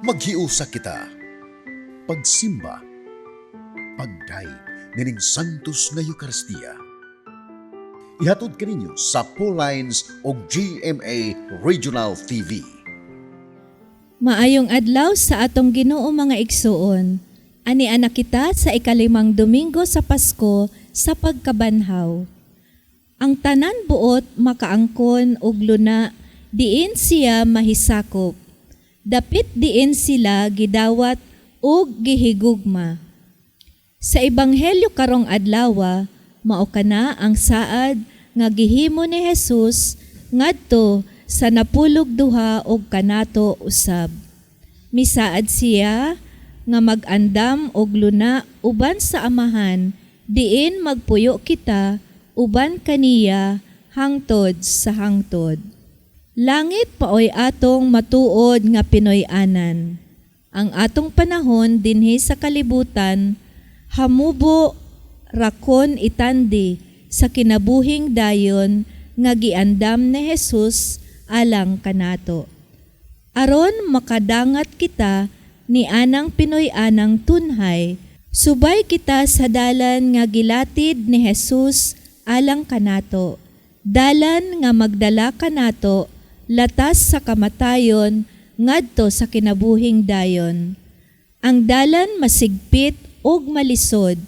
Maghiusa kita. Pagsimba. Pagdayeg nining Santos nga Eukaristiya. Ihatod kaninyo sa Lines og GMA Regional TV. Maayong adlaw sa atong Ginoo, mga igsuon. Ani ana kita sa ikalimang Domingo sa Pasko sa pagkabanhaw. Ang tanan buot makaangkon og luna diin siya mahisakop. Dapit diin sila gidawat ug gihigugma. Sa Ebanghelyo karong adlawa, mao kana ang saad nga gihimo ni Jesus ngadto sa 12 og kanato usab. Misaad siya nga mag-andam og luna uban sa Amahan diin magpuyo kita uban kaniya hangtod sa hangtod. Langit paoy atong matuod nga Pinoy-anan. Ang atong panahon dinhi sa kalibutan hamubo rakon itandi sa kinabuhing dayon nga giandam ni Jesus alang kanato. Aron makadangat kita ni anang Pinoy-anang tunhay, subay kita sa dalan nga gilatid ni Jesus alang kanato. Dalan nga magdala kanato latas sa kamatayon ngadto sa kinabuhing dayon. Ang dalan masigpit ug malisod,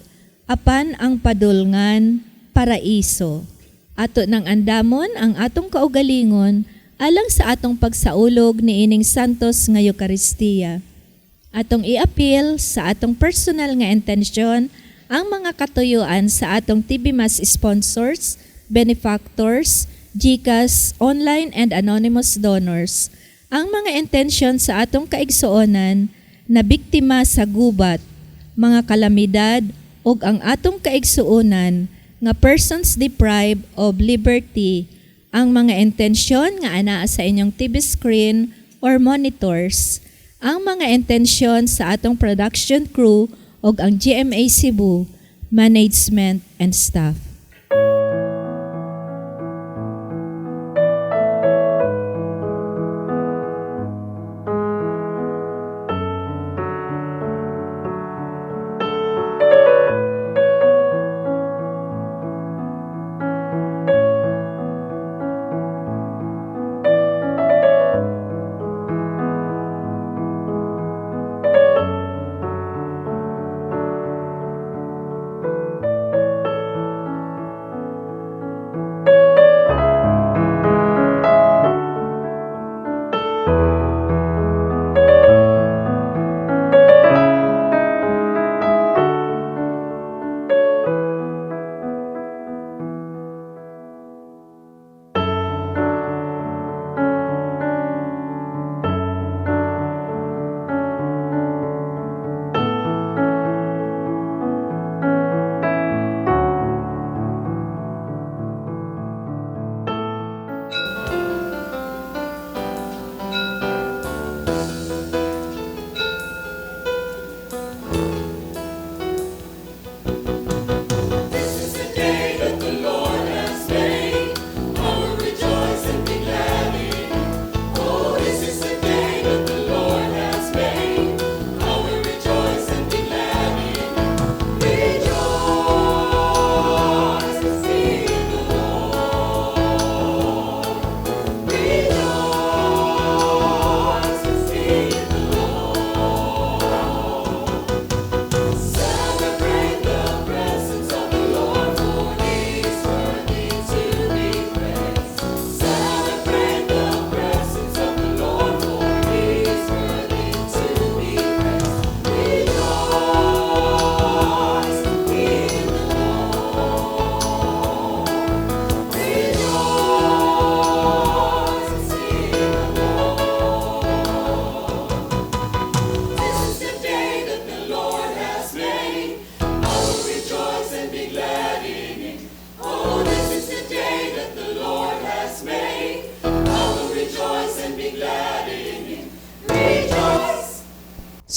apan ang padulngan paraiso. Ato nang andamon ang atong kaugalingon alang sa atong pagsaulog ni ining Santos nga Eukaristiya. Atong iapil sa atong personal nga intensyon ang mga katuyuan sa atong TV Mass sponsors, benefactors, GCash, online and anonymous donors. Ang mga intensyon sa atong kaigsuonan na biktima sa gubat, mga kalamidad ug ang atong kaigsuonan nga persons deprived of liberty. Ang mga intensyon nga anaa sa inyong TV screen or monitors, ang mga intensyon sa atong production crew ug ang GMA Cebu management and staff.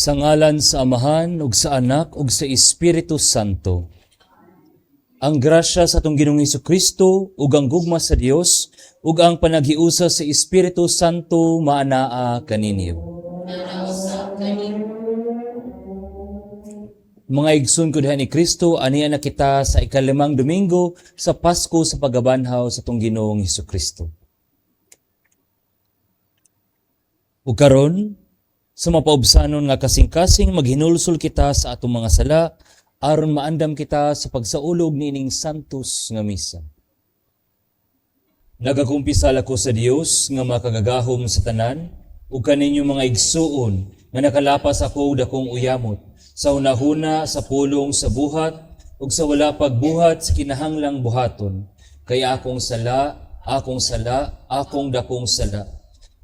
Sa ngalan sa Amahan ug sa Anak ug sa Espiritu Santo. Ang grasya sa atong Ginoong Kristo ug ang gugma sa Dios ug ang panaghiusa sa Espiritu Santo maanaa kaninyo. kanimo. Mga igsoon ko diha ni Kristo, ania na kita sa ikalimang Domingo sa Pasko sa pagkabanhaw sa atong Ginoong Hesukristo. Ug karon, sa mapaubsanon nga kasing-kasing maghinulsol kita sa atong mga sala aron maandam kita sa pagsaulog niining santos nga misa. Nagakumpisal ako sa Dios nga makagagahom sa tanan ug kaninyo mga igsuon nga nakalapas ako og dakong uyamot sa hunahuna, sa pulong, sa buhat ug sa wala pagbuhat sa kinahanglang buhaton, kay akong sala, akong sala, akong dakong sala.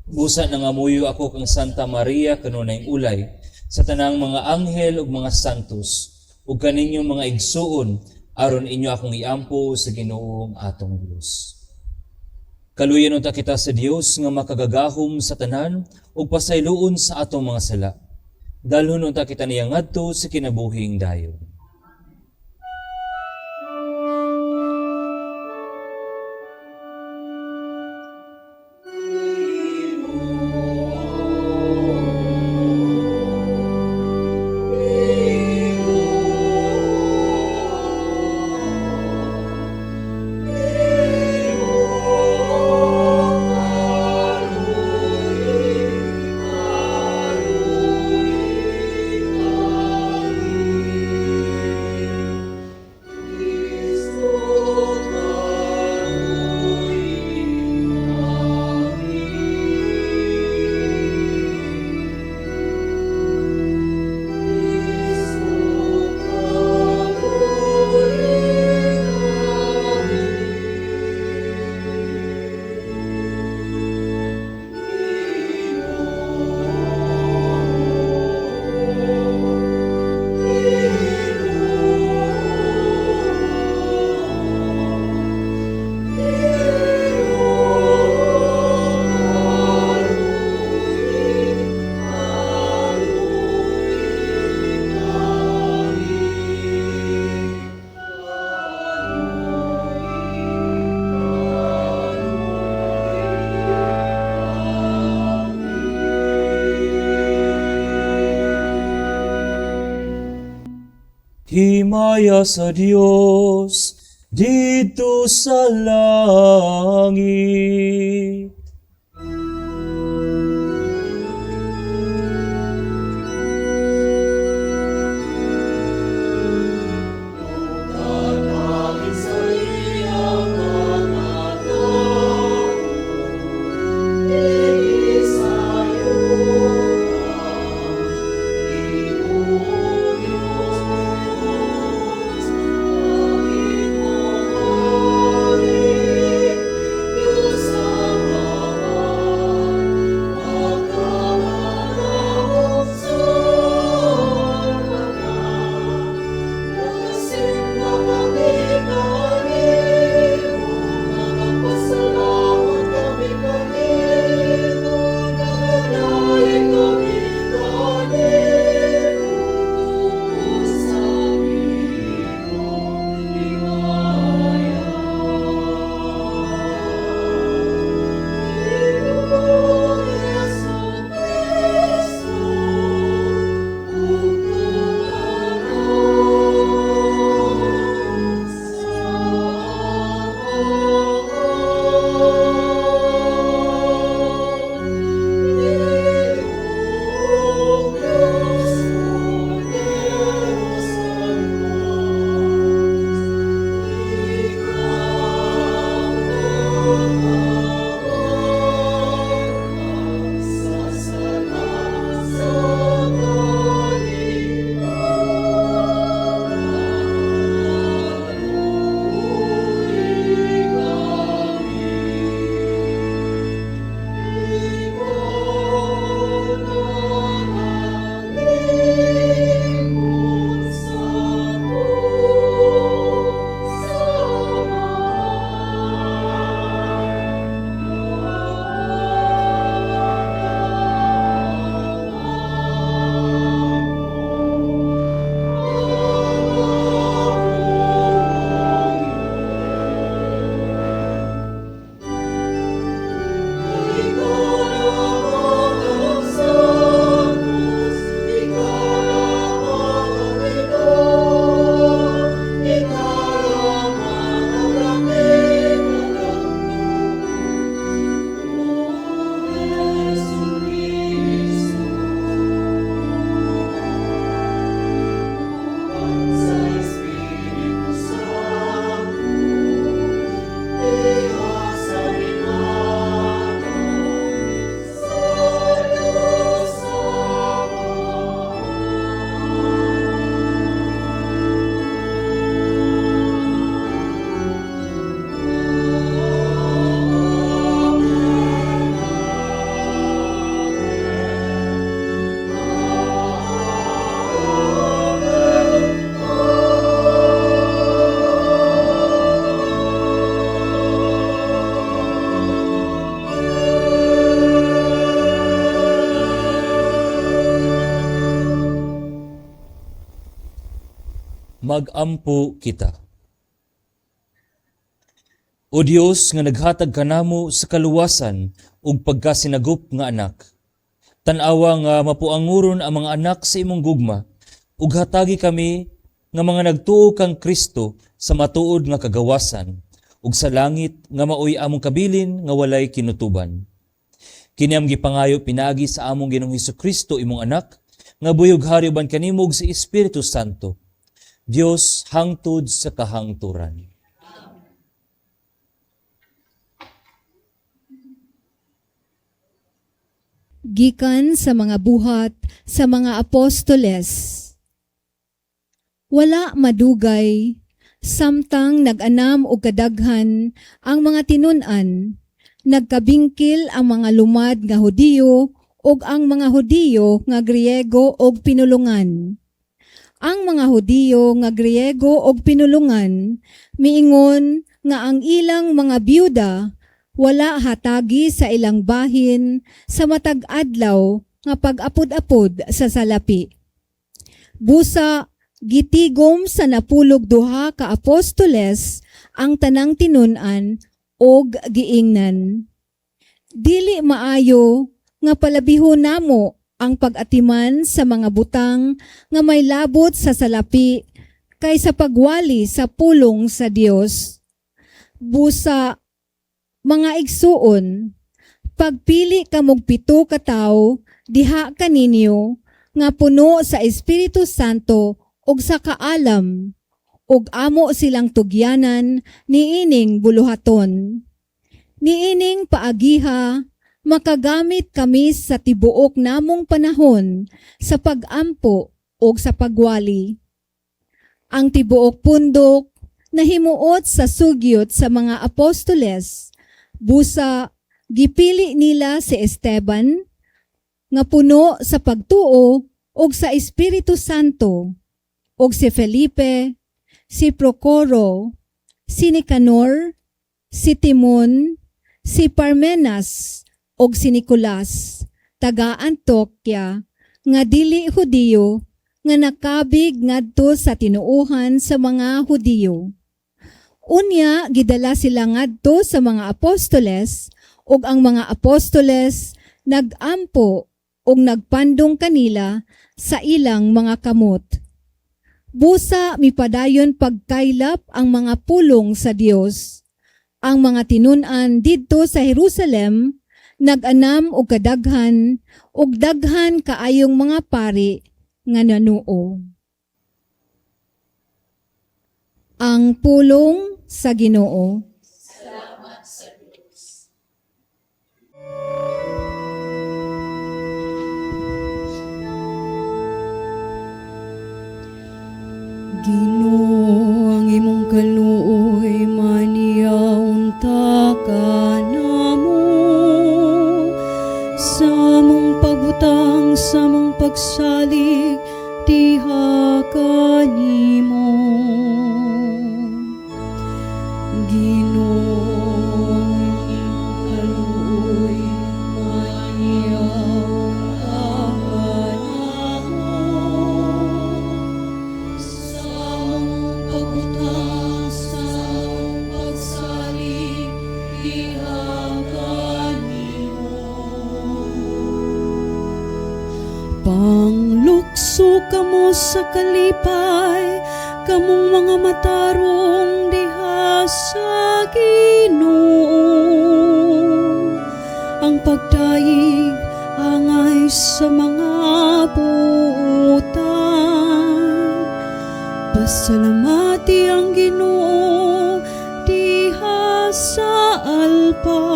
Busa nangamuyo ako kang Santa Maria kanunay ulay sa tanang mga anghel ug mga santos ug kaninyong mga igsuon aron inyo akong iampo sa Ginoong atong Dios. Kaluyan unta kita sa Dios nga makagagahom sa tanan ug pasayloon sa atong mga sala. Dalhon unta kita niya ngadto sa kinabuhing dayon. Himaya sa Dios didto sa langit. Magampo kita. O Dios nga naghatag kanamo sa kaluwasan ug pagkasinagop nga anak. Tan-awa nga mapuanguron ang mga anak sa imong gugma ug hatagi kami nga mga nagtuo kang Kristo sa matuod nga kagawasan ug sa langit nga maoy among kabilin nga walay kinutuban. Kini among gipangayo pinaagi sa among Ginoong Hesukristo, imong anak, nga buhi ug hari uban kanimo ug sa Espiritu Santo. Dios hangtod sa kahangturan. Gikan sa mga Buhat sa mga Apostoles. Wala madugay, samtang nag-anam og kadaghan ang mga tinun-an, nagkabingkil ang mga lumad nga Hudiyo ug ang mga Hudiyo nga Griego og pinulungan. Ang mga Hudiyo nga Griego og pinulungan miingon nga ang ilang mga byuda wala hatagi sa ilang bahin sa matag adlaw nga pag-apod-apod sa salapi. Busa gitigom sa 12 ka apostoles ang tanang tinun-an og giingnan: "Dili maayo nga palabihon namo ang pag-atiman sa mga butang nga may labot sa salapi kaysa pagwali sa pulong sa Dios. Busa, mga igsuon, pagpili kamog 7 ka tawo diha kaninyo nga puno sa Espiritu Santo ug sa kaalam, ug amo silang tugyanan niining buluhaton. Niining paagiha, makagamit kami sa tibuok namong panahon sa pag-ampo ug sa pagwali." Ang tibuok pundok nahimuot sa sugyot sa mga apostoles. Busa gipili nila si Esteban nga puno sa pagtuo ug sa Espiritu Santo, ug si Felipe, si Procoro, si Nicanor, si Timon, si Parmenas ug si Nicolas, taga Antioquia nga dili Hudiyo nga nakabig ngadto sa tinuohan sa mga Hudiyo. Unya gidala sila ngadto sa mga apostoles, ug ang mga apostoles nagampo ug nagpandong kanila sa ilang mga kamot. Busa mipadayon pagkaylap ang mga pulong sa Dios. Ang mga tinun-an didto sa Jerusalem nag-anam og kadaghan, ug daghan kaayong mga pari nga nanuo. Ang pulong sa Ginoo. Ginoo, ang imong kaluoy maniaunta kanamo. Sa among pagbutang, sa among pagsalig, diha kanimo. Ginoo, ang imong kaluoy maniaunta kanamo. Sa among pagbutang, sa among pagsalig, diha kanimo. Panglukso kamo sa kalipay, kamong mga matarong diha sa Ginoo. Ang pagdayeg angay sa mga buotan. Pasalamati ang Ginoo diha sa alpa.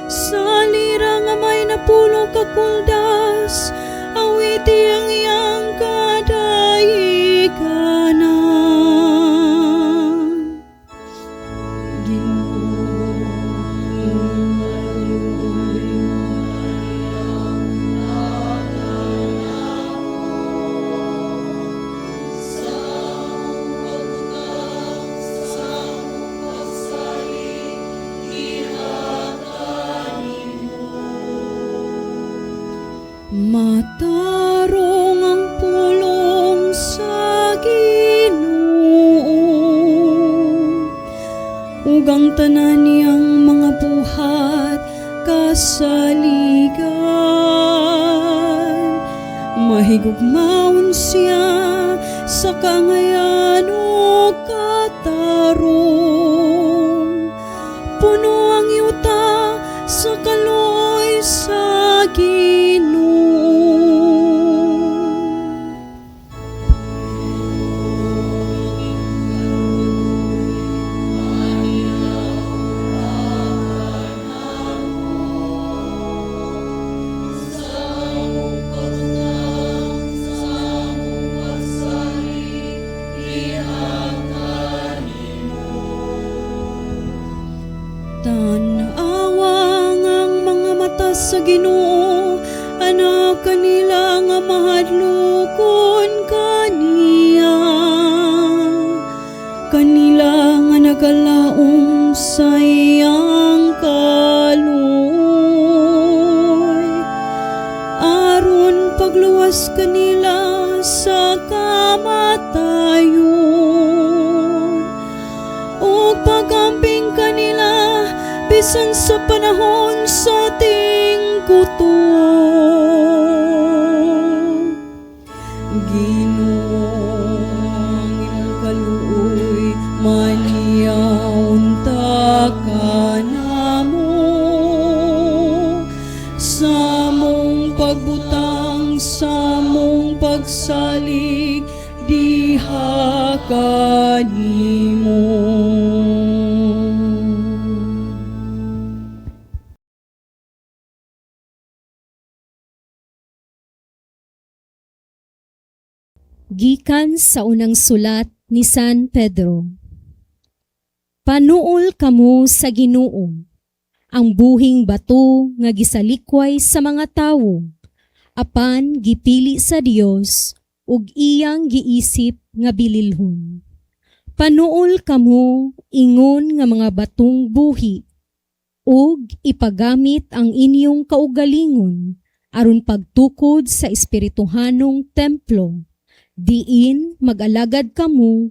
Sa lira nga may 10 ka kuldas, awiti ang iyang kadayiganan. Ginoo, matarong ang pulong sa Ginoo. Ang tanan niyang mga buhat kasaligan. Mahigugmaon siya sa kangayan ug katarong. Puno ang yuta sa kaluoy sa Ginoo. Tan-awa ang mga mata sa Ginoo, anak kanila nga mahadlokon kaniya. Kanila nga nagalaom sa iyang kaluoy. Aron pagluwas kanila sa kamatayon ug pagamping kanila bisan sa panahon sa tinggutom. Ginoo, ang imong kaluoy maniyaon ta kanamo sa among pagbutang, sa among pagsalig diha kanimo. Gikan sa unang sulat ni San Pedro. Panuol kamo sa Ginoo, ang buhing bato nga gisalikway sa mga tawo, apan gipili sa Dios ug iyang giisip nga bililhon. Panuol kamo ingon nga mga batong buhi, ug ipagamit ang inyong kaugalingon aron pagtukod sa espirituhanong templo diin mag-alagad kamo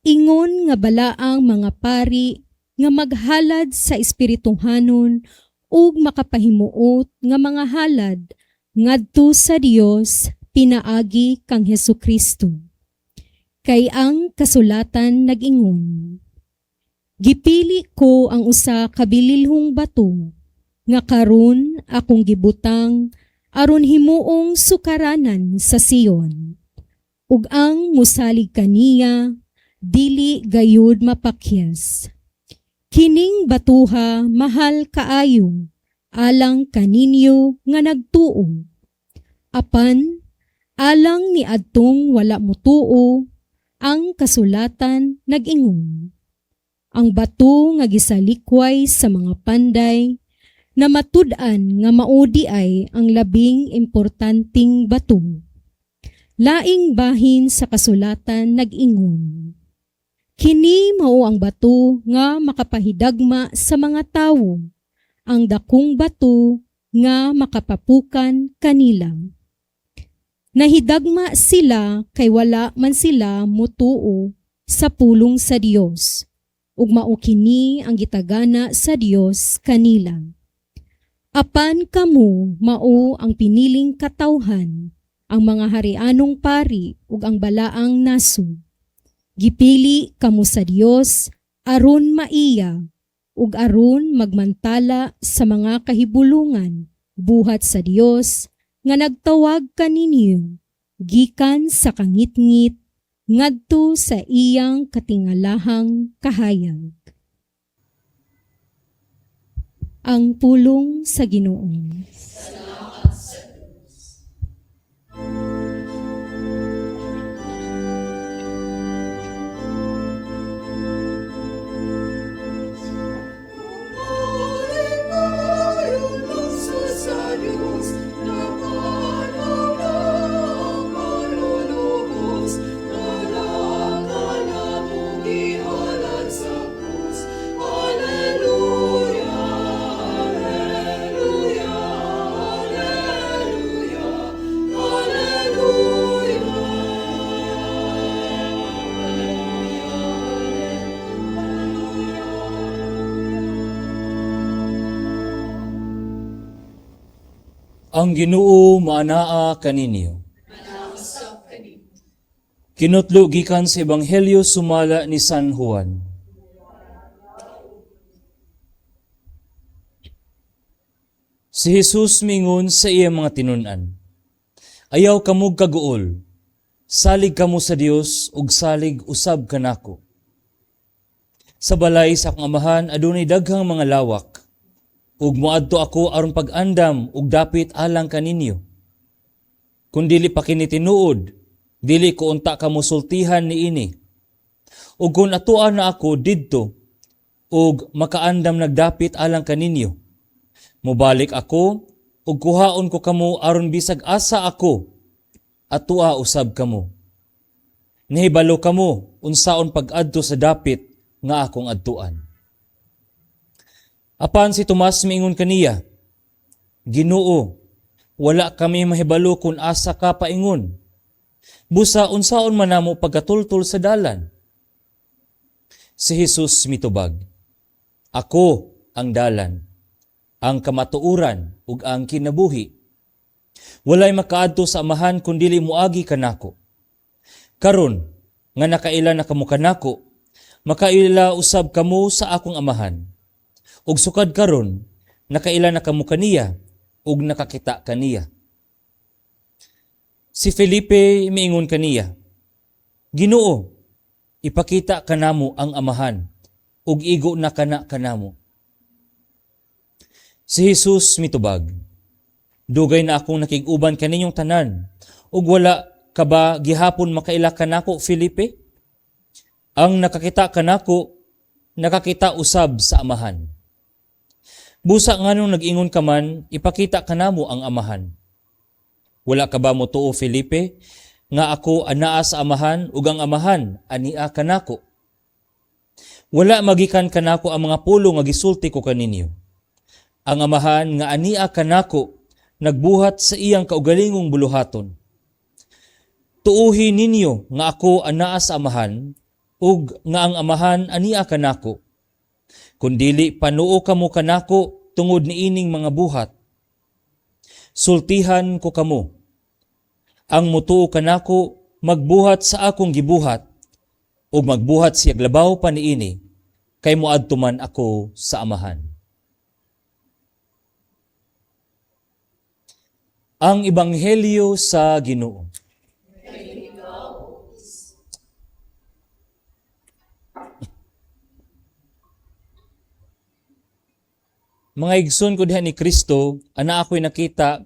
ingon nga balaang mga pari nga maghalad sa espirituhanon ug makapahimuot nga mga halad ngadto sa Dios pinaagi kang Hesukristo. Kay ang kasulatan nag-ingon, "Gipili ko ang usa ka bililhong bato nga karon akong gibutang aron himuong sukaranan sa Sion. Ug ang musalig kaniya dili gayud mapakyas. Kining batuha mahal kaayo alang kaninyo nga nagtuo. Apan alang ni adtong wala motuo, ang kasulatan nag-ingon: Ang bato nga gisalikway sa mga panday na matud-an nga mao diay ang labing importanteng bato." Laing bahin sa kasulatan nag-ingon: "Kini mao ang bato nga makapahidagma sa mga tawo, ang dakong bato nga makapapukan kanila. Nahidagma sila kay wala man sila motuo sa pulong sa Dios, ug mao kini ang gitagana sa Dios kanila. Apan kamo mao ang piniling katawhan, ang mga harianong pari ug ang balaang nasod. Gipili kamo sa Dios aron maiya ug aron magmantala sa mga kahibulungan buhat sa Dios nga nagtawag kaninyo gikan sa kangitngit ngadto sa iyang katingalahang kahayag." Ang pulong sa Ginoo. Alleluia, Alleluia. Ang Ginoo maanaa kaninyo. Kinutlo gikan sa Ebanghelyo sumala ni San Juan. Si Jesus mingon sa iya mga tinun-an, "Ayaw kamog kaguol, salig kamo sa Dios ug salig usab kanako. Sa balay sa akong amahan adunay daghang mga lawak, ug moadto ako aron pag-andam og dapit alang kaninyo. Kung dili pa kini tinuod, dili ko unta kamo sultihan niini. Ug kung atuan na ako didto ug makaandam nagdapit alang kaninyo, mobalik ako ug kuhaon ko kamo aron bisag asa ako atua usab kamo. Nahibalo kamo unsaon pag-adto sa dapit nga akong adtuan." Apan si Tomas miingon kaniya, "Ginoo, wala kami mahibalo kung asa ka paingon. Busa unsaon man namo pagkatultol sa dalan?" Si Jesus mitubag, "Ako ang dalan, ang kamatuoran ug ang kinabuhi. Walay makaadto sa Amahan kun dili moagi kanako. Karon nga nakaila na kamo kanako, makaila usab kamo sa akong Amahan. Ug sukad karon nakaila na kamo kaniya ug nakakita kaniya." Si Felipe miingon kaniya, "Ginoo, ipakita kanamo ang Amahan ug igo na kana kanamo." Si Jesus mitubag, "Dugay na akong nakig-uban kaninyong tanan, ug wala ka ba gihapon makaila kanako, Felipe? Ang nakakita kanako, nakakita usab sa Amahan. Busa nganong nag-ingon ka man, 'Ipakita kanamo ang Amahan'? Wala ka ba motuo, Felipe, nga ako anaa sa Amahan ug ang Amahan ania kanako? Wala magikan kanako ang mga pulong nga gisulti ko kaninyo. Ang Amahan nga ania kanako nagbuhat sa iyang kaugalingong buluhaton. Tuuhi ninyo nga ako anaa sa Amahan ug nga ang Amahan ania kanako. Kun dili, panuo kamo kanako tungod niining mga buhat. Sultihan ko kamo. Ang mutuo kanako magbuhat sa akong gibuhat ug magbuhat siya labaw pa niini kay moadto man ako sa Amahan. Ang Ebanghelyo sa Ginoo. Mga igsoon ko diha ni Kristo, ana ako'y nakita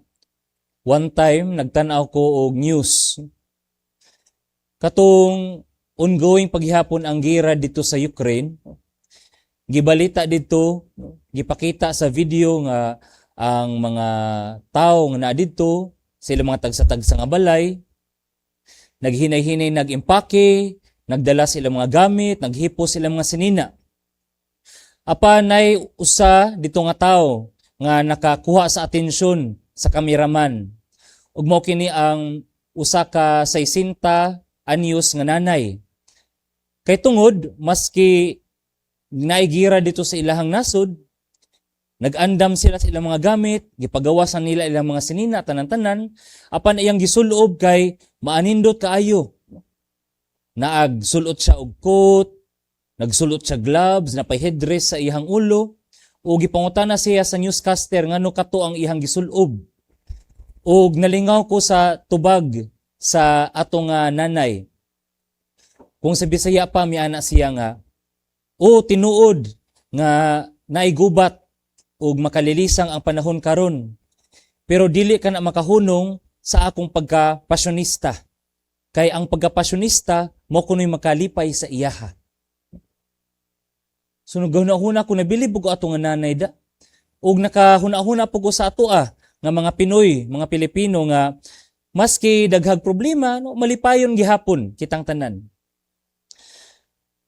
one time nagtan-aw ko og news. Katong ongoing paghihapon ang gira dito sa Ukraine. Gibalita dito, gipakita sa video nga ang mga tao nga naa didto, sila mga tagsa-tagsa nga balay, naghinay-hinay nag-impake, nagdala sila mga gamit, naghipo sila mga sinina. Apan nay usa dito nga tao nga nakakuha sa atensyon sa kameraman. Ug mao kini ang usa ka 60 anyos nga nanay. Kay tungod maski naigira dito sa ilahang nasod, nag-andam sila sa ilang mga gamit, gipagawasan nila ilang mga sinina, tanan-tanan, apan iyang gisulob kay maanindot kaayo. Naag sulot siya og coat, nagsulot siya gloves, napay headdress sa iyang ulo, ug gipangutana siya sa newscaster ngano kato ang iyang gisulob. Ug nalingaw ko sa tubag sa atong nanay. Kung sa Bisaya pa miana siya nga, "O tinuod nga naigubat ug makalilisang ang panahon karon. Pero dili ka na makahunong sa akong pagka-pasyonista. Kay ang pagka-pasyonista mo kuno'y makalipay sa iyaha." So naghuna-huna ko, nabilib ko ato nga nanay da. Ug nakahuna-huna po ko sa ato nga mga Pinoy, mga Pilipino nga maski daghag problema, no, malipayon gihapon kitang tanan.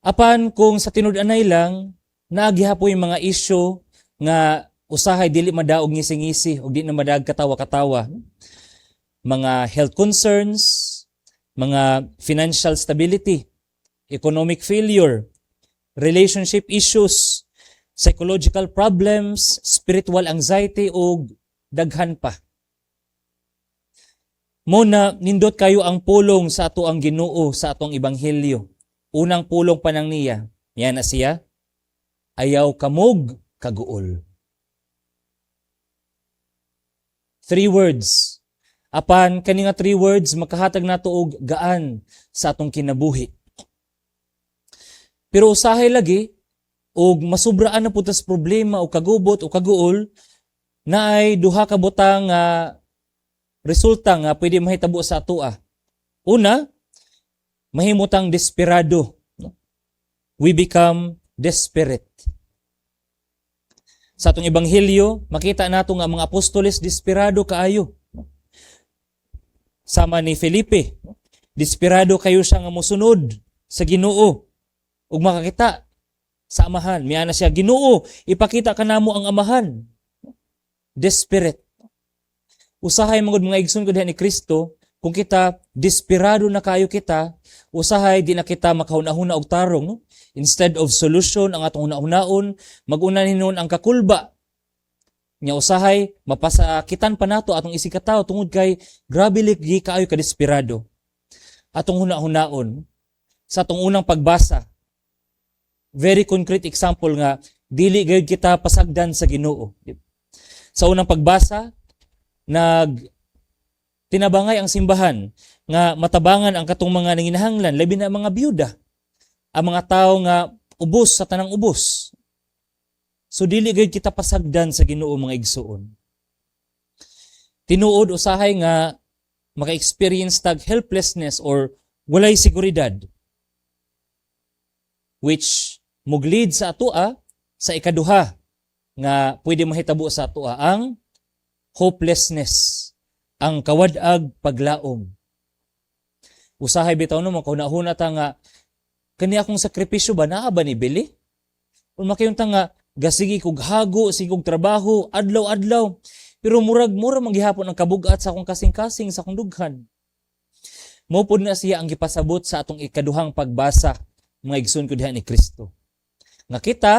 Apan kung sa tinud-anay lang, naagihapoy mga isyu nga usahay dili madaog ngisi-ngisi ug di na madaog katawa-katawa. Mga health concerns, mga financial stability, economic failure, relationship issues, psychological problems, spiritual anxiety ug daghan pa. Mao na nindot kayo ang pulong sa ato ang Ginoo sa atong ebanghelyo. Unang pulong pa nang niya. Yan na siya. Ayaw kamog kaguol. Three words. Apan kani nga three words makahatag nato og gaan sa atong kinabuhi. Pero usahay lagi og masubraan na pud tas problema o kagubot o kaguol, naay duha ka butang nga resulta nga pwede mahitabo sa atoa. Una, mahimutang desperado. No? We become desperate. Sa atong ebanghelyo, makita nato nga ang mga apostoles desperado kaayo. Sama ni Felipe, no? Desperado kayo siya nga mosunod sa Ginoo ug makakita sa Amahan. Miana siya, "Ginoo, ipakita ka namo ang Amahan." Desperate. Usahay mangod, mga igsoon ko diha ni Kristo, kung kita desperado na kayo kita, usahay di na kita makahuna-huna og tarong, no? Instead of solution ang atong huna-hunaon, maguna hinuon ang kakulba. Nya usahay mapasakitan pa nato atong isig katawo tungod kay grabe lagi kaayo ka desperado. Atong huna-hunaon sa atong unang pagbasa, very concrete example nga dili gayud kita pasagdan sa Ginoo. Sa unang pagbasa, nag tinabangay ang simbahan nga matabangan ang katong mga nanginahanglan, labi na ang mga byuda, ang mga tao nga ubos sa tanang ubos. So dili gayud kita pasagdan sa Ginoo, mga igsuon. Tinuod, usahay nga maka-experience tag helplessness or walay seguridad, which mug-lead sa atoa sa ikaduha nga pwede mahitabo sa atoa, ang hopelessness, ang kawad-ag paglaom. Usahay bitaw, no, makahuna-huna ta nga kani akong sakripisyo ba, naa ba ni bili? Kung makayunta nga gasigi kog hago, sige kog trabaho, adlaw-adlaw, pero murag mura man gihapon ang kabugat sa akong kasing-kasing, sa akong dughan. Mao pod na siya ang gipasabot sa atong ikaduhang pagbasa, mga igsoon ko diha ni Kristo. Nga kita,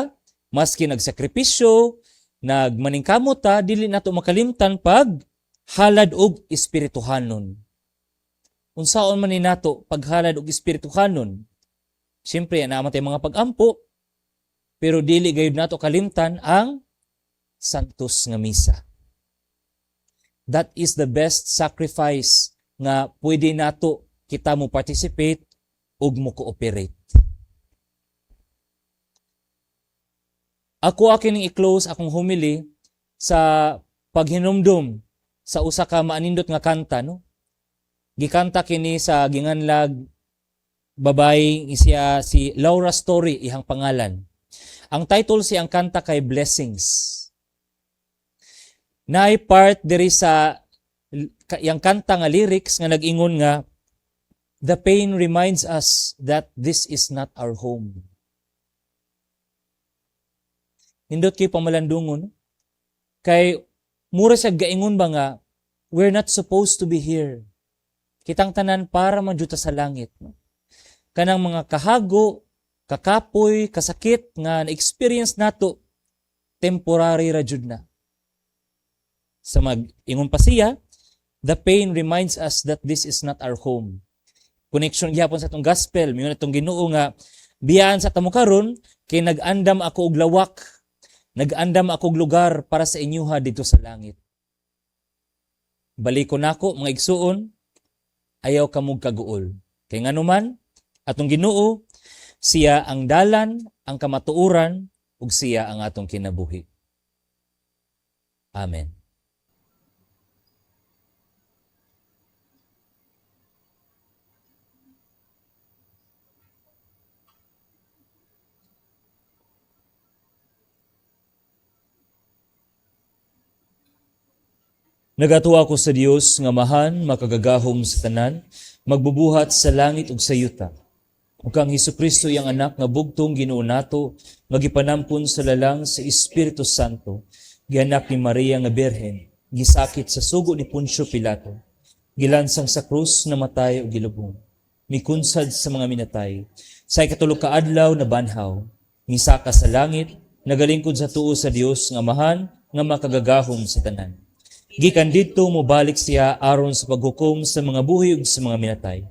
maski nagsakripisyo, nagmaningkamot ta, dili nato makalimtan pag halad og espirituhanon. Unsaon man ni nato paghalad og espirituhanon? Siyempre, naa man tay mga pag-ampo, pero dili gayud nato kalimtan ang Santos nga Misa. That is the best sacrifice nga pwede nato kita mo participate ug mo cooperate. Ako kining i-close akong homily sa paghinumdum sa usa ka maanindot nga kanta, no. Gikanta kini sa ginganlag babae, siya si Laura Story ihang pangalan. Ang title si ang kanta kay Blessings. Naay part diri sa yang kanta nga lyrics nga nag-ingon nga, "The pain reminds us that this is not our home." Nindot kay pamalandungon. Kay mura siya gaingon ba nga we're not supposed to be here. Kitang tanan para man jud ta sa langit. No? Kanang mga kahago, kakapoy, kasakit nga na-experience nato, temporary ra jud na. Sa mag-ingon pa siya, "The pain reminds us that this is not our home." Connection gihapon sa atong gospel, miingon atong Ginoo nga biyaan sa tamo karon kay nag-andam ako og lawak, nag-andam ako og lugar para sa inyuha dito sa langit. Baliko nako, mga igsuon, ayaw kamog kaguol. Kay nganuman, atong Ginoo, siya ang dalan, ang kamatuoran, ug siya ang atong kinabuhi. Amen. Nagatuo ako sa Dios nga Amahan, makagagahom sa tanan, magbubuhat sa langit ug sa yuta, ug kang Hesukristo, iyang anak nga bugtong Ginoo nato, nga gipanampon sa lalang sa Espiritu Santo, gianak ni Maria nga Birhen, gisakit sa sugo ni Poncio Pilato, gilansang sa krus, namatay ug gilubong, mikunsad sa mga minatay, sa ikatulo ka adlaw nabanhaw, misaka sa langit, nagalingkod sa tuo sa Dios nga Amahan nga makagagahom sa tanan. Gikan didto mobalik siya aron sa paghukom sa mga buhi ug sa mga minatay.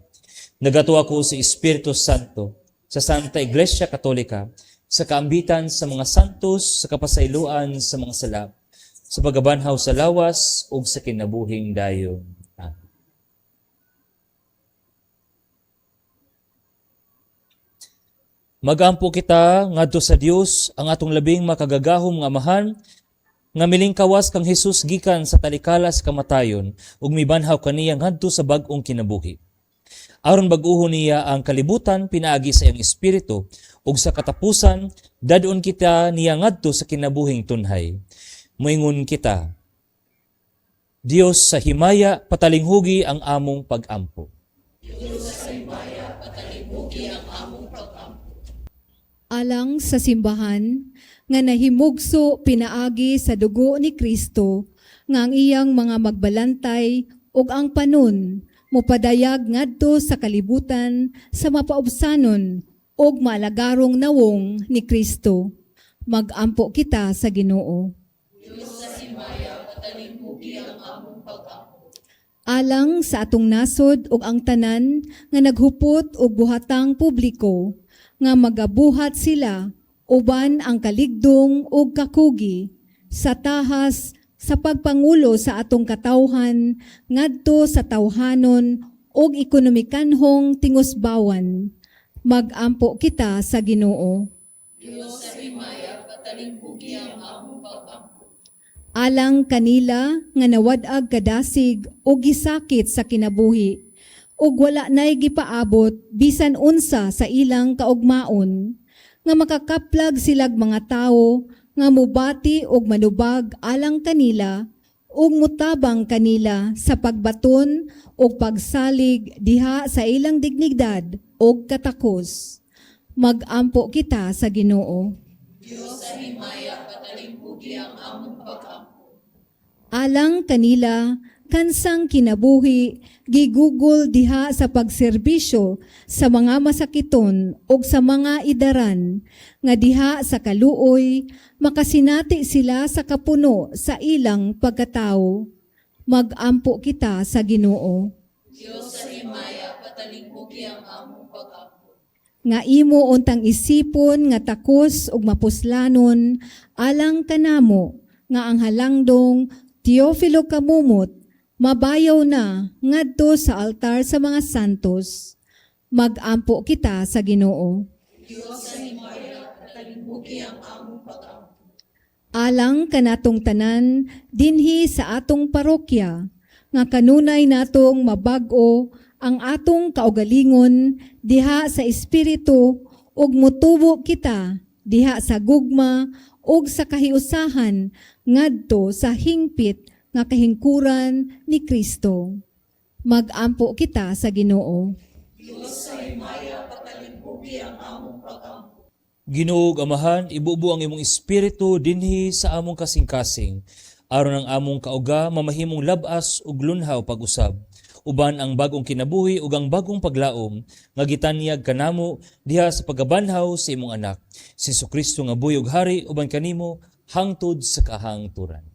Nagatuo ako sa Espiritu Santo, sa Santa Iglesia Katolika, sa kaambitan sa mga santos, sa kapasayloan sa mga sala, sa pagkabanhaw sa lawas ug sa kinabuhing dayon. Amen. Magampo kita ngadto sa Dios ang atong labing makagagahom nga Amahan nga milingkawas kang Hesus gikan sa talikala sa kamatayon ug mibanhaw kaniya ngadto sa bag-ong kinabuhi. Aron bag-uhon niya ang kalibutan pinaagi sa iyang espiritu ug sa katapusan dad-on kita niya ngadto sa kinabuhing tunhay. Moingon kita, Dios sa himaya, patalinghugi ang among pagampo. Alang sa simbahan nga nahimugso pinaagi sa dugo ni Kristo nga ang iyang mga magbalantay ug ang panon mopadayag ngadto sa kalibutan sa mapaubsanon ug maalagarong nawong ni Kristo. Magampo kita sa Ginoo. Alang sa atong nasod ug ang tanan nga naghupot og buhatang publiko nga magabuhat sila uban ang kaligdong ug kakugi sa tahas sa pagpangulo sa atong katawhan ngadto sa tawhanon ug ekonomikanhong tingusbawan. Magampo kita sa Ginoo. Alang kanila nga nawad-ag kadasig o gisakit sa kinabuhi ug wala nay gipaabot bisan unsa sa ilang kaugmaon nga makakaplag silag mga tawo nga mubati og manubag alang kanila ug mutabang kanila sa pagbaton ug pagsalig diha sa ilang dignidad ug katakos. Magampo kita sa Ginoo. Alang kanila kansang kinabuhi gigugol diha sa pagserbisyo sa mga masakiton ug sa mga idaran nga diha sa kaluoy makasinati sila sa kapuno sa ilang pagkatao. Magampo kita sa Ginoo. Nga imo untang isipon nga takos ug mapuslanon alang kanamo nga ang halangdong Teofilo Camomot mabayaw na ngadto sa altar sa mga santos. Magampo kita sa Ginoo. Alang kanatong tanan dinhi sa atong parokya nga kanunay natong mabag-o ang atong kaugalingon diha sa espiritu ug motubo kita diha sa gugma ug sa kahiusahan ngadto sa hingpit nga kahingkuran ni Kristo. Magampo kita sa Ginoo. Ginoo ug Amahan, ibubo ang imong espiritu dinhi sa among kasing-kasing aron ang among kauga mamahimong labas ug lunhaw pag-usab uban ang bag-ong kinabuhi ug ang bag-ong paglaom nga gitanyag kanamo diha sa pagkabanhaw sa imong anak si Kristo nga buhi ug hari uban kanimo hangtod sa kahangturan.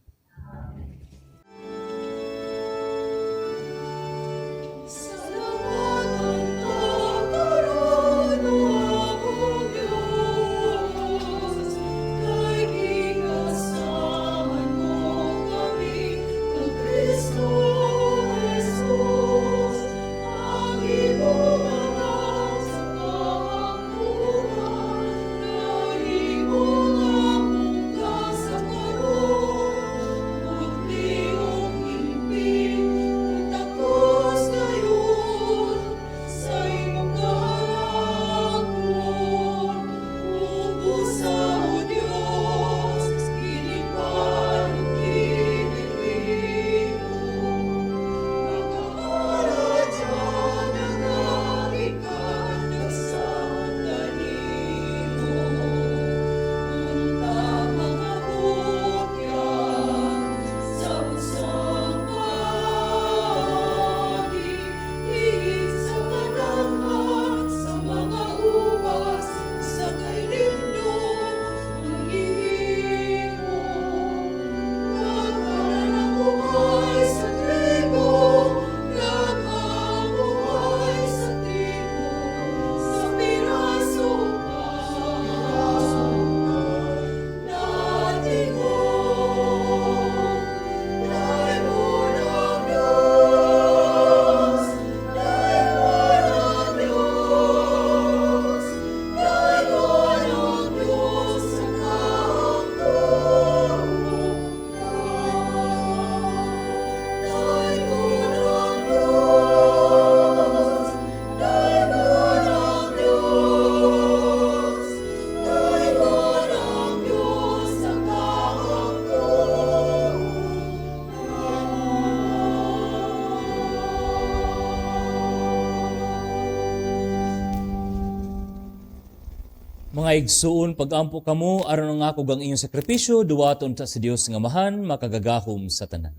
Mga igsuon, pag-ampo kamo aron ang akog ang inyong sakripisyo, duwaton ta sa Dios nga Amahan, makagagahom sa tanan.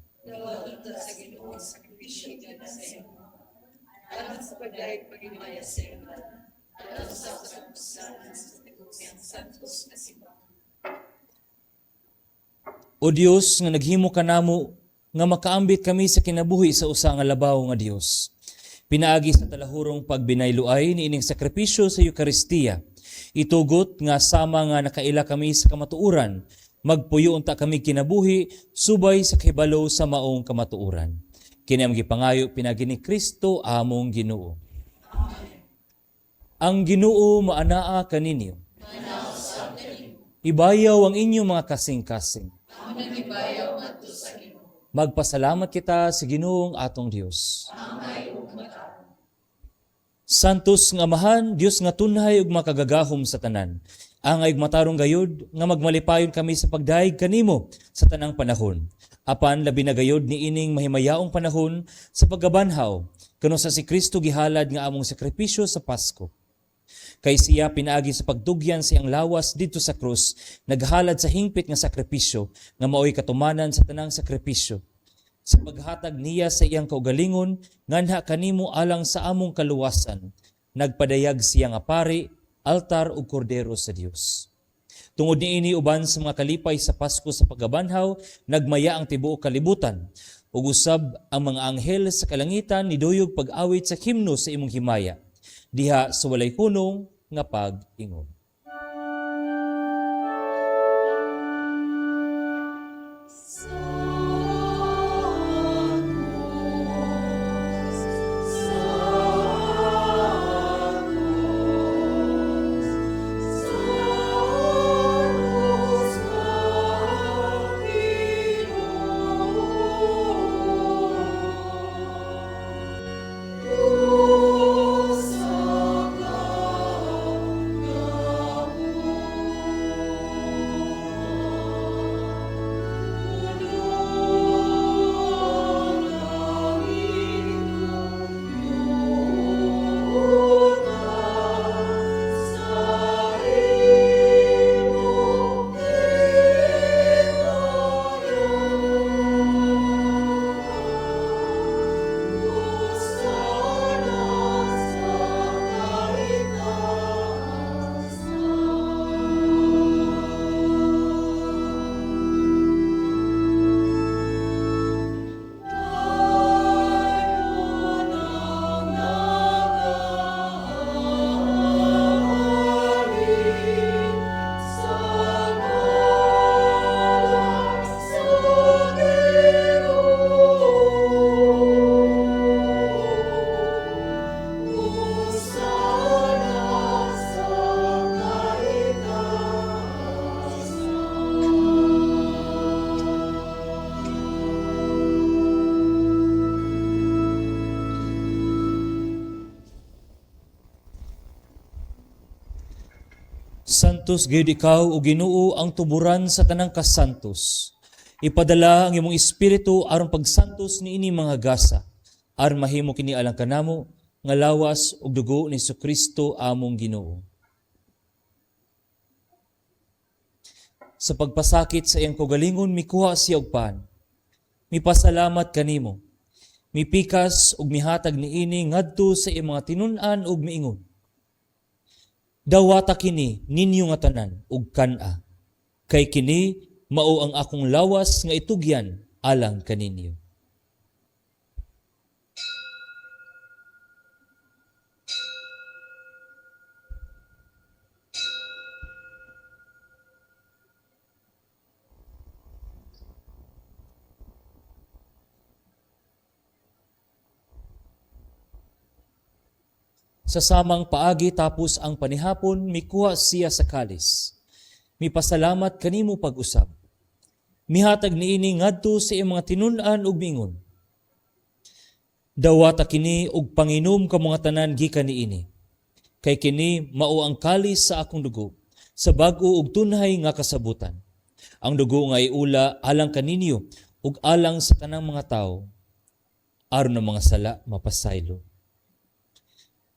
O Dios nga naghimo kanamo nga makaambit kami sa kinabuhi sa usa nga labaw nga Dios. Pinaagi sa talahurong pagbinayluay niining sakripisyo sa Eukaristiya, itugot nga sama nga nakaila kami sa kamatuoran, magpuyo unta kami kinabuhi subay sa kahibalo sa maong kamatuoran. Kini ang gipangayo pinaagi ni Kristo among Ginoo. Ang Ginoo maanaa kaninyo. Ibayaw ang inyong mga kasing-kasing. Magpasalamat kita sa Ginoong atong Dios. Santos nga Amahan, Dios nga tunhay ug makagagahom sa tanan. Angay ug matarong gayud nga magmalipayon kami sa pagdayeg kanimo sa tanang panahon. Apan labi na gayud niining mahimayaong panahon sa pagkabanhaw, kuno sa si Kristo gihalad nga among sakripisyo sa Pasko. Kay siya pinaagi sa pagdugyan sa iyang lawas didto sa krus, naghalad sa hingpit nga sakripisyo nga maoy katumanan sa tanang sakripisyo. Sa paghatag niya sa iyang kaugalingon, nganha kanimo alang sa among kaluwasan, nagpadayag siya nga pari, altar ug kordero sa Dios. Tungod niini uban sa mga kalipay sa Pasko sa pagkabanhaw, nagmaya ang tibuok kalibutan. Ug usab ang mga anghel sa kalangitan niduyog pag-awit sa himno sa imong himaya. Diha sa walay hunong nga pag-ingon. Santos gayud ikaw o Ginoo ang tuburan sa tanang kasantos. Ipadala ang imong espiritu aron pagsantos niini mga gasa, aron mahimo kini alang kanamo nga lawas ug dugo ni Kristo among Ginoo. Sa pagpasakit sa iyang kaugalingon mikuha siya og pan. Mipasalamat kanimo. Mipikas ug mihatag niini ngadto sa iyang mga tinun-an ug miingon: Dawata kini ninyo nga tanan ug kan-a, kay kini mao ang akong lawas nga itugyan alang kaninyo. Sa samang paagi tapos ang panihapon, mikuha siya sa kalis. Mipasalamat kanimo pag-usab. Mihatag niini ngadto sa iyang mga tinun-an ug miingon: Dawata kini ug panginom kamo nga tanan gikan niini. Kay kini mao ang kalis sa akong dugo, sa bag-o ug tunhay nga kasabutan. Ang dugo nga iula alang kaninyo ug alang sa tanang mga tawo, aron ang mga sala mapasaylo.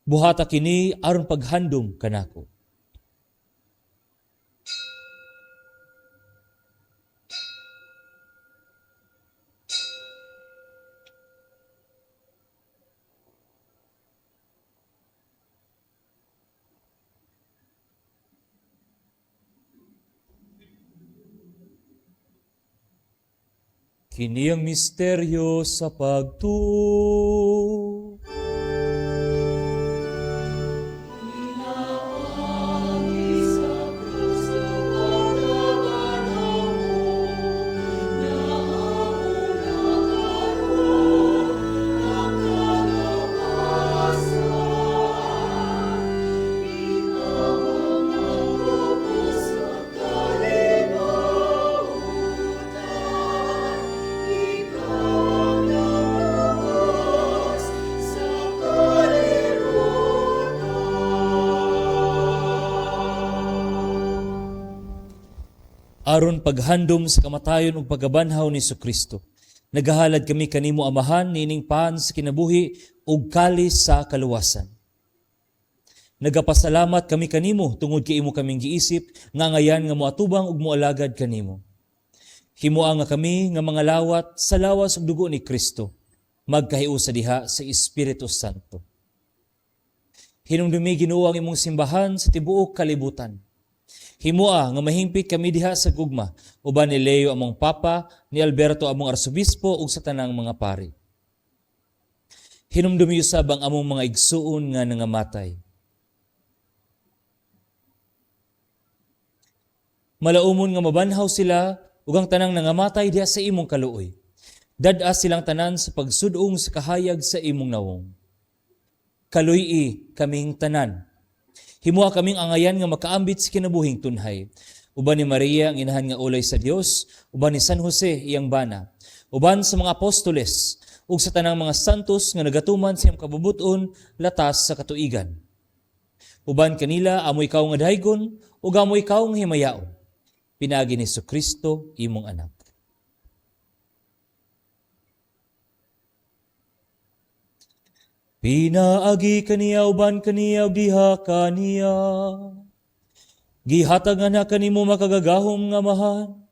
Buhata kini aron paghandom kanako. Kini ang misteryo sa pagtuo. Aron paghandom sa kamatayon ug pagkabanhaw ni Kristo, nagahalad kami kanimo, Amahan, niining pan sa kinabuhi ug kalis sa kaluwasan. Nagapasalamat kami kanimo tungod kay imo kaming giisip nga angayan nga moatubang ug moalagad kanimo. Himoa nga kami nga mga lawat sa lawas ug dugo ni Kristo magkahiusa diha sa Espiritu Santo. Hinumdumi, Ginoo, ang imong simbahan sa tibuok kalibutan. Himoa nga mahingpit kami diha sa gugma uban ni Leo among Papa, ni Alberto among Arsobispo ug sa tanang mga pari. Hinumdumi usab ang among mga igsuon nga nangamatay. Malaumon nga mabanhaw sila ug ang tanang nangamatay diha sa imong kaluoy. Dad-a silang tanan sa pagsud-ong sa kahayag sa imong nawong. Kaluy-i kaming tanan. Himoa kaming angayan nga makaambit sa kinabuhing tunhay. Uban ni Maria ang inahan nga ulay sa Dios, uban ni San Jose iyang bana, uban sa mga apostoles, ug sa tanang mga santos nga nagatuman sa iyang kabubuton latas sa katuigan. Uban kanila amo ikaw nga daygon ug amo ikaw nga himayaon. Pinaagi ni Kristo imong anak. Pinaagi kaniya, uban kaniya ug diha kaniya. Gihatag nga na kanimo makagagahom nga Amahan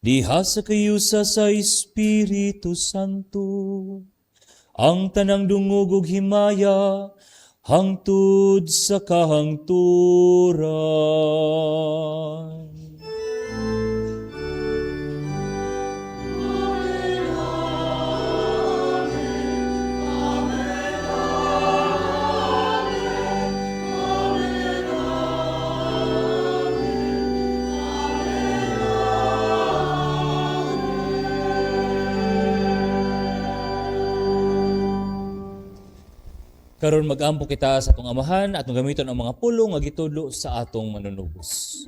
diha sa kahiusa sa Espiritu Santo ang tanang dungog ug himaya hangtod sa kahangturan. Karon mag-ampo kita sa atong Amahan at gamiton ang mga pulong nga gitudlo sa atong Manunubos.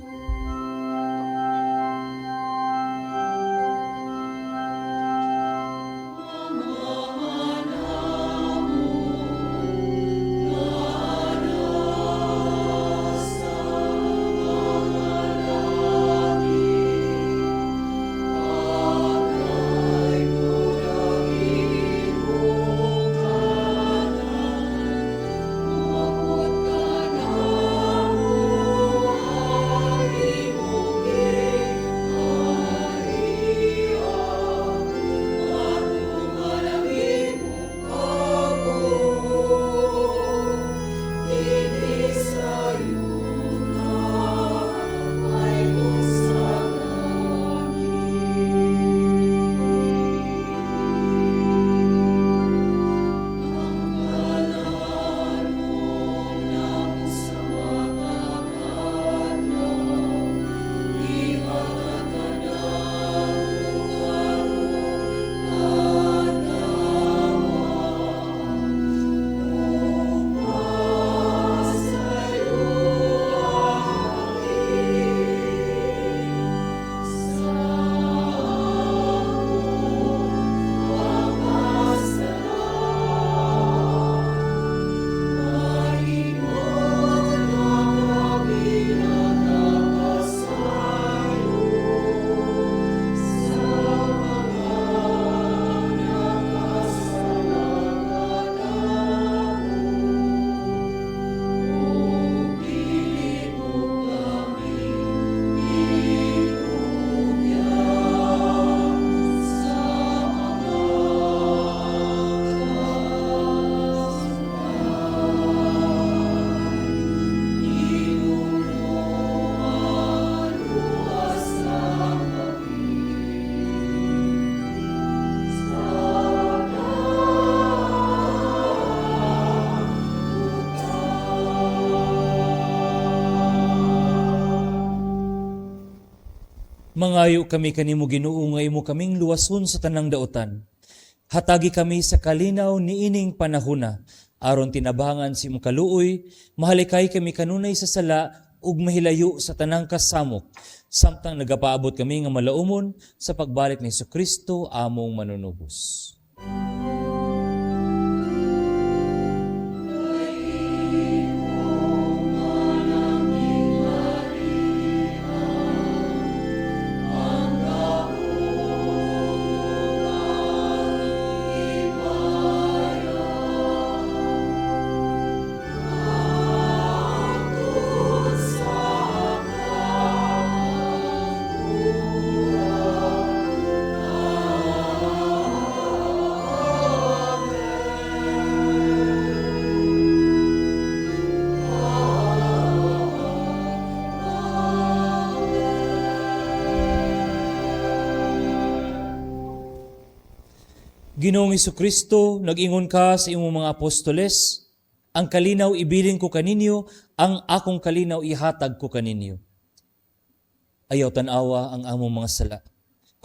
Mangayo kami kanimo, Ginoo, nga imo kaming luwason sa tanang daotan. Hatagi kami sa kalinaw niining panahona aron tinabangan sa imong kaluoy, mahalikay kami kanunay sa sala ug mahilayo sa tanang kasamok samtang nagapaabot kami nga malaumon sa pagbalik ni Kristo among manunubos. Ginoong Kristo, nag-ingon ka sa imong mga apostoles, "Ang kalinaw ibilin ko kaninyo, ang akong kalinaw ihatag ko kaninyo." Ayaw tan-awa ang among mga sala,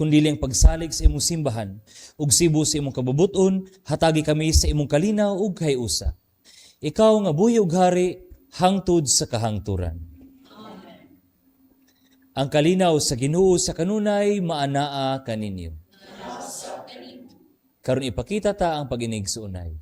kundi ang pagsalig sa imong simbahan, ug sibo sa imong kabubuton, hatagi kami sa imong kalinaw ug kahiusa. Ikaw nga buhi ug hari hangtod sa kahangturan. Ang kalinaw sa Ginoo sa kanunay maanaa kaninyo. Karon ipakita ta ang pag-inigsuonay.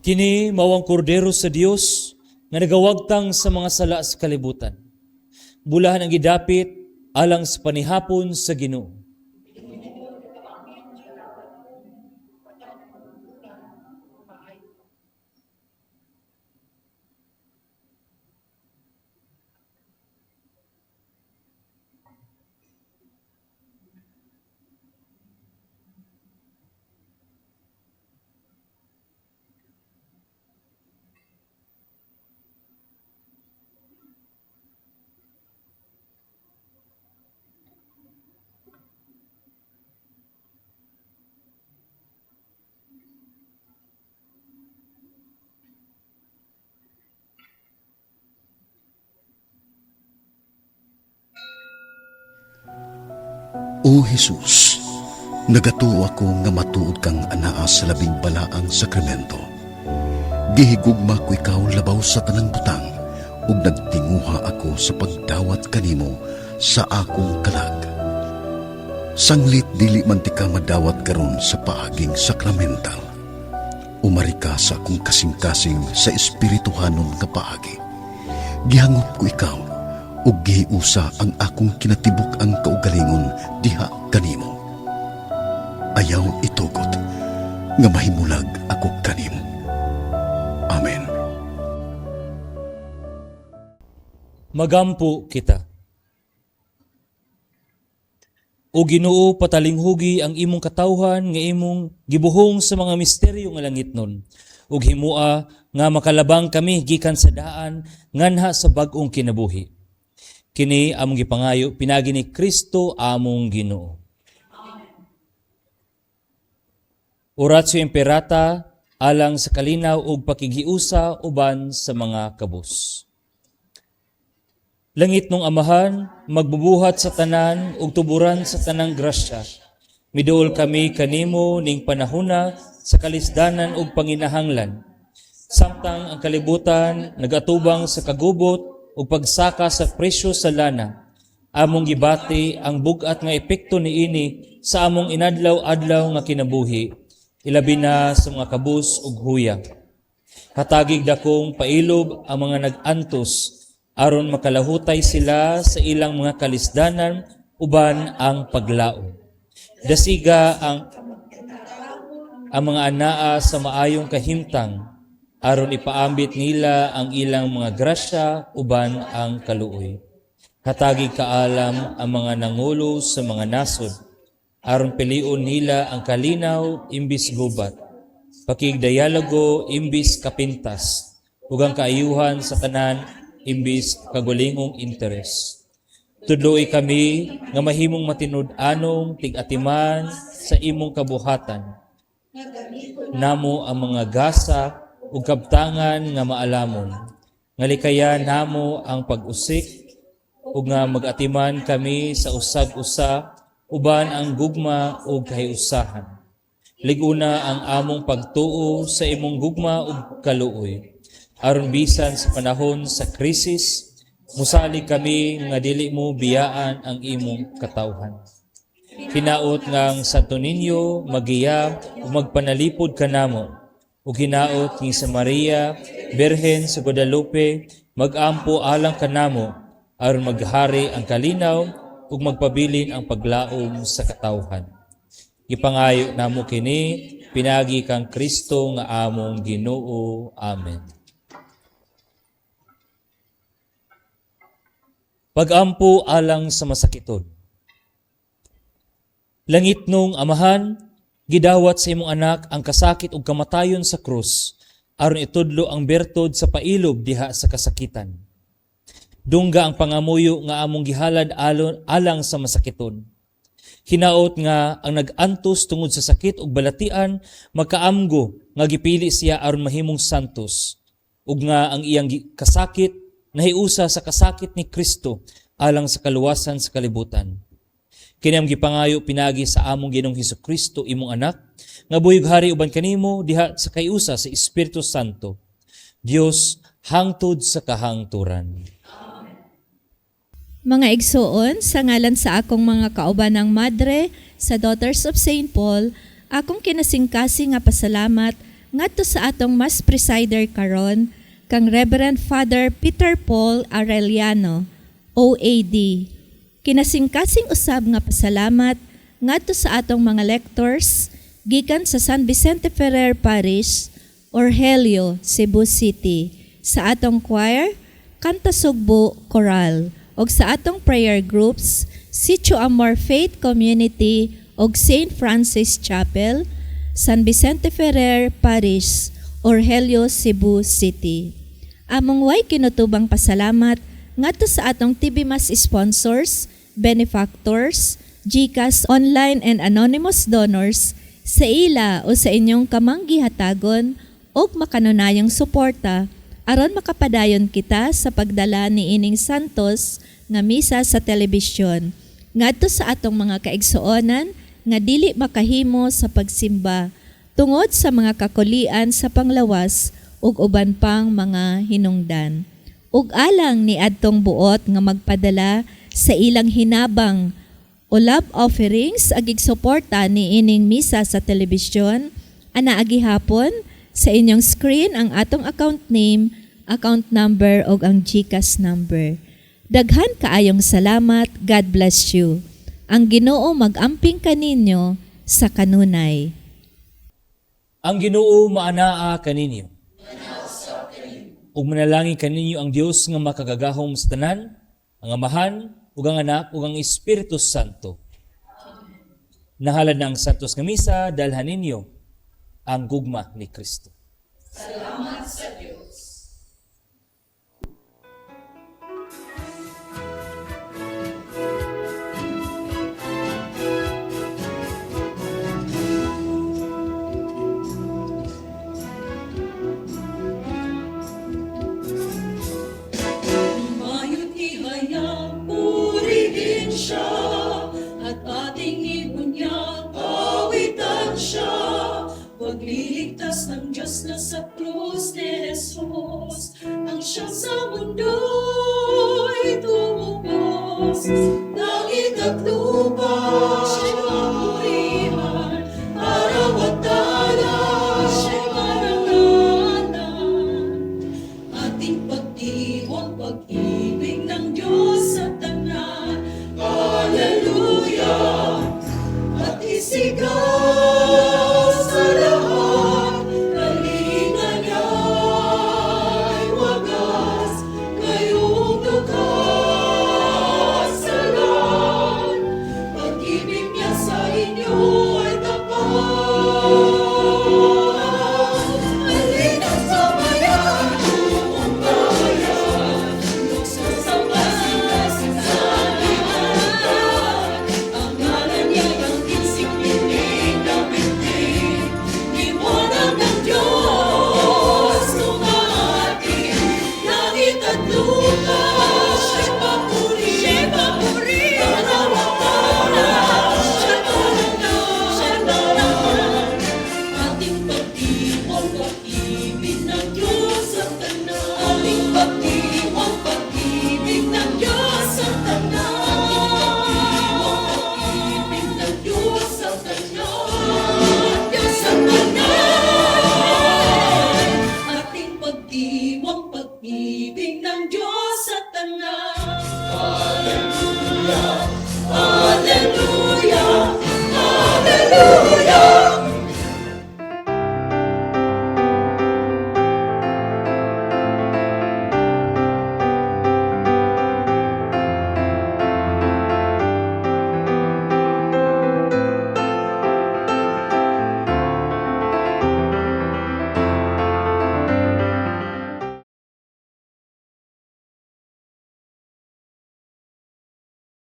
Kini mao ang kordero sa Dios nga nagawagtang sa mga sala sa kalibutan. Bulahan ang gidapit alang sa panihapon sa Ginoo. O Jesus, nagatuo ako nga matuod kang anaa sa labing balaang sakramento. Gihigugma ko ikaw labaw sa tanang butang ug nagtinguha ako sa pagdawat kanimo sa akong kalag. Sanglit dili man tika madawat karon sa paaging sakramental, umari ka sa akong kasing-kasing sa espirituhanon nga paagi. Gihangop ko ikaw ug gihiusa ang akong kinatibuk-ang kaugalingon diha kanimo. Ayaw itugot nga mahimulag ako kanimo. Amen. Magampo kita. O Ginoo, patalinghugi ang imong katawhan nga imong gibuhong sa mga misteryo nga langitnon, ug himua nga makalabang kami gikan sa daan nganha sa bag-ong kinabuhi. Kini among gipangayo pinaagi ni Kristo among Ginoo. Oratio Imperata alang sa kalinaw ug pakigiusa uban sa mga kabus. Langitnong Amahan, magbubuhat sa tanan ug tuburan sa tanang grasya. Miduol kami kanimo ning panahona sa kalisdanan ug panginahanglan. Samtang ang kalibutan nagatubang sa kagubot ug pagsaka sa presyo sa lana, among gibati ang bug-at nga epekto niini sa among inadlaw-adlaw nga kinabuhi, ilabi na sa mga kabus ug huya. Hatagig dakong pailob ang mga nag-antos aron makalahutay sila sa ilang mga kalisdanan uban ang paglaom. Dasiga ang mga anaa sa maayong kahimtang aron ipaambit nila ang ilang mga grasya uban ang kaluoy. Hatagig kaalam ang mga nangulo sa mga nasod aron pilion nila ang kalinaw imbis gubat, pakigdialogo imbis kapintas, ug ang kaayuhan sa tanan imbis kagulingong interes. Tudloi kami nga mahimong matinud-anong tig-atiman sa imong kabuhatan. Namo ang mga gasa ug kabtangan nga maalamon. Nga likayan namo ang pag-usik ug nga mag-atiman kami sa usag-usa uban ang gugma ug kahiusahan. Lig-una ang among pagtuo sa imong gugma ug kaluoy. Aron bisan sa panahon sa krisis, musalig kami nga dili mo biyaan ang imong katawhan. Hinaot nga ang Santo Niño magiya ug magpanalipod kanamo, ug hinaot ni sa Maria, Birhen sa Guadalupe, magampo alang kanamo aron maghari ang kalinaw ug magpabilin ang paglaom sa katawhan. Gipangayo namo kini pinaagi kang Kristo nga among Ginoo. Amen. Pagampo alang sa masakiton. Langitnong Amahan, gidawat sa imong anak ang kasakit ug kamatayon sa krus aron itudlo ang bertud sa pailob diha sa kasakitan. Dungga ang pangamuyo nga among gihalad alang sa masakiton. Hinaot nga ang nag-antos tungod sa sakit ug balatian magkaamgo nga gipili siya aron mahimong santos, ug nga ang iyang kasakit nahiusa sa kasakit ni Kristo alang sa kaluwasan sa kalibutan. Kini ang gipangayo pinaagi sa among Ginoong Hesukristo, imong anak, nga buhi ug hari uban kanimo diha sa kaiusa sa Espiritu Santo. Dios hangtod sa kahangturan. Mga igsoon, sa ngalan sa akong mga kaubanang madre sa Daughters of St. Paul, akong kinasingkasing nga pasalamat ngadto sa atong Mass Presider karon, kang Reverend Father Peter Paul Arellano, OAD. Kinasingkasing usab nga pasalamat ngadto sa atong mga lectors gikan sa San Vicente Ferrer Parish, Orgelio, Cebu City, sa atong choir, Kanta Sugbo Choral, ug sa atong prayer groups, Sitio Amor Faith Community ug St. Francis Chapel, San Vicente Ferrer Parish, Orgelio, Cebu City. Among way kinutubang pasalamat ngadto sa atong TV Mass sponsors, benefactors, GCash online and anonymous donors sa ila o sa inyong kamanggihatagon og makanunayang suporta aron makapadayon kita sa pagdala ni ining Santos nga misa sa telebisyon ngadto sa atong mga kaigsuonan nga dili makahimo sa pagsimba tungod sa mga kakulian sa panglawas ug uban pang mga hinungdan. Ug alang ni adtong buot nga magpadala sa ilang hinabang o love offerings agig suporta ni ining misa sa telebisyon, ana agihapon sa inyong screen ang atong account name, account number ug ang GCash number. Daghan kaayong salamat. God bless you. Ang Ginoo mag-amping kaninyo sa kanunay. Ang Ginoo maanaa kaninyo. Ug manalangin kaninyo ang Dios nga makagagahom sa tanan, ang Amahan, ug ang Anak, ug ang Espiritu Santo. Nahalad na ang Santos nga Misa, dalhan ninyo ang gugma ni Kristo. Salamat sa Diyos. Jesus, ang siya sa mundo'y tumubos.